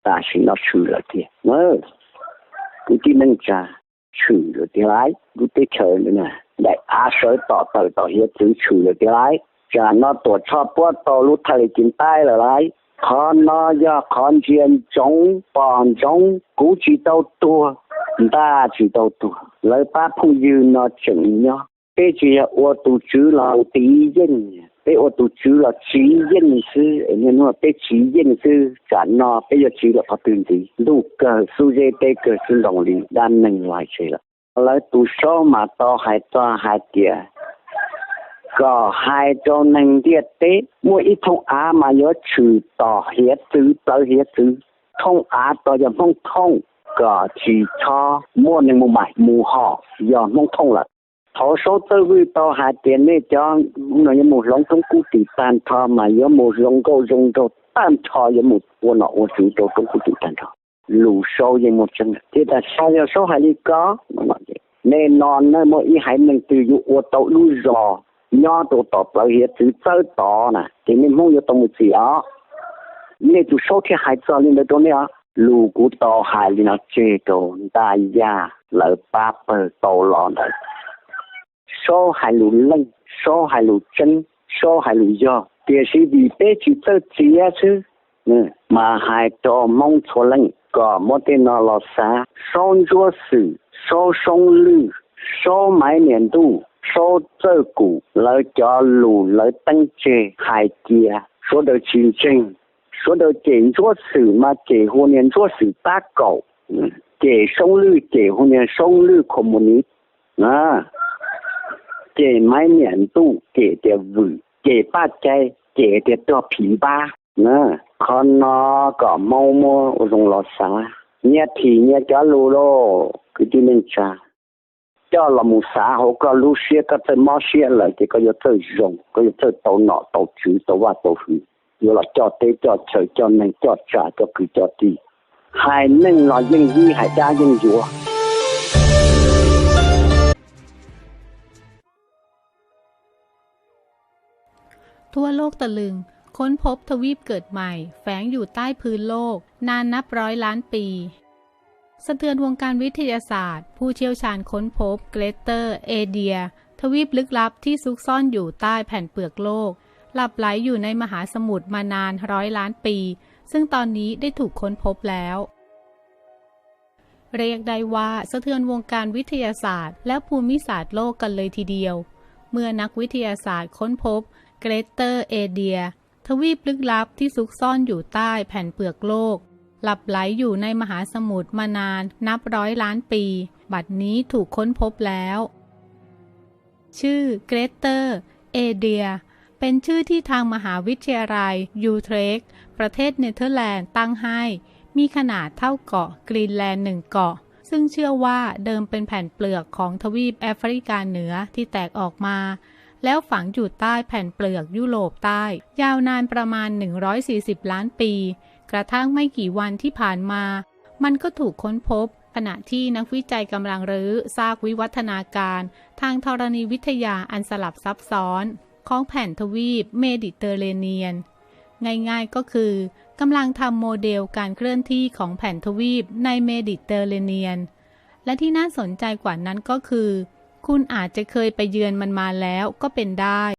Tam sim no tshwm lawm tiag. Kwv tij neej tsa, tshwm lawm tiag lauj. Lub teb chaws ntawm na, daim av sawv tom tawm tom hiav txwv tshwm lawm tiag lauj. Tsam no tuam tshoj puab tau lub thaj li ci ntaib lawm lauj. Qhov no yog qhov ntsia ntsoov pom ntsoov, kuv tsis tau tuag, ntaj tsis tau tuag, lawv pab phooj ywg no tseem nyob. Peb tsis yog ua tus tswv los tiv yeej, peb ua tus tswv los tsiv yeej xwb. Peb tsiv yeej xwb, tsam no peb yuav tsiv los qhov twg ntxiv? Ntuj kawg xub zeb, teb kawg xub ntoo li dab neeg los hais tseg lawm. Lawv tus Saub mas tau hais txog hais tias kom hais rau neeg ntiaj teb, muaj ib thooj av mas yuav tshwm tom hiav txwv, plawv hiav txwv. Thooj av tod yog Hmoob thooj, kom tsis txhob muaj neeg mus mais mus hom, yog Hmoob thooj lawm. Thaum Saub Txawj Vwj tau hais tias nej cov no yuav mus hloov roob kub tim tag nrho mas yuav mus zoo nkauj zoo nraug tag nrho, yuav mus ua nom ua tswv rau roob kub tim tag nrho. Lus Saub yeej muaj tseeb, ces tam sim no yog Saub hais li ko, nej no nej muaj ib haiv neeg twg yuav ua tau lub zos nyob rau tom plawv hiav txwv txawb tod na, ces nej Hmoob yuav tau mus txim os. Nej tus Saub thiaj hais txog li ntawd rau nej os. Lus kuv tau hais li no tseg rau Ntaj Yaj lawv pab pawg tau los ntawd. Saub hais lus leej, Saub hais lus tseeb, Saub hais lus yog, tiam sis vim peb tsis txawj txiav xwb, mas hais rau Hmoob txhua leej kom muab tej no los xav. Saub Ntsuab Xwm, Saub Soob Lwj, Saub Maiv Niam Ntuj, Saub Txawj Kum, lawv cov lus lawv teeb tseg hais tias sawv daws tsis ntseeg. Sawv daws cem Ntsuab Xwm mas cem hu niag Ntsuab Xwm tab kaum, cem Soob Lwj cem hu niag Soob Lwj communist, cem Maiv Niam Ntuj cem tias vwm, cem Paj Cai cem tias rog phim npab. Qhov no kom Hmoob muab ua zoo los xav, nyias thim nyias cov lus lauj kwv tij neej tsa. Coj los mus xav hauv koj lub siab, koj txawj mob siab lawm ces koj yuav txawj zoo, koj yuav txawj tau nom tau tswv, tau vaj tau hwm, yuav los coj teb coj chaw, coj neeg coj tsav, coj kwv coj tij. Hais neeg los yeej yib, hais dab yeej yuav.ทั่วโลกตะลึง ค้นพบทวีปเกิดใหม่แฝงอยู่ใต้พื้นโลก นานนับร้อยล้านปี สะเทือนวงการวิทยาศาสตร์ ผู้เชี่ยวชาญค้นพบ Greater Adair ทวีปลึกลับที่ซุกซ่อนอยู่ใต้แผ่นเปลือกโลก หลับไหลอยู่ในมหาสมุทรมานานร้อยล้านปี ซึ่งตอนนี้ได้ถูกค้นพบแล้ว เรียกได้ว่าสะเทือนวงการวิทยาศาสตร์และภูมิศาสตร์โลกกันเลยทีเดียว เมื่อนักวิทยาศาสตร์ค้นพบ Greater Adair ทวีปลึกลับที่ซุกซ่อนอยู่ใต้แผ่นเปลือกโลก หลับไหลอยู่ในมหาสมุทรมานานนับร้อยล้านปี บัดนี้ถูกค้นพบแล้ว ชื่อ Greater Adair เป็นชื่อที่ทางมหาวิทยาลัย Utrecht ประเทศเนเธอร์แลนด์ตั้งให้ มีขนาดเท่าเกาะกรีนแลนด์หนึ่งเกาะ ซึ่งเชื่อว่าเดิมเป็นแผ่นเปลือกของทวีปแอฟริกาเหนือที่แตกออกมา แล้วฝังอยู่ใต้แผ่นเปลือกยุโรปใต้ ยาวนานประมาณ หนึ่งร้อยสี่สิบล้านปี กระทั่งไม่กี่วันที่ผ่านมา มันก็ถูกค้นพบ ขณะที่นักวิจัยกำลังรื้อซากวิวัฒนาการทางธรณีวิทยาอันสลับซับซ้อน ของแผ่นทวีปเมดิเตอร์เรเนียน ง่ายๆก็คือ กำลังทำโมเดลการเคลื่อนที่ของแผ่นทวีปในเมดิเตอร์เรเนียน และที่น่าสนใจกว่านั้นก็คือ คุณอาจจะเคยไปเยือนมันมาแล้วก็เป็นได้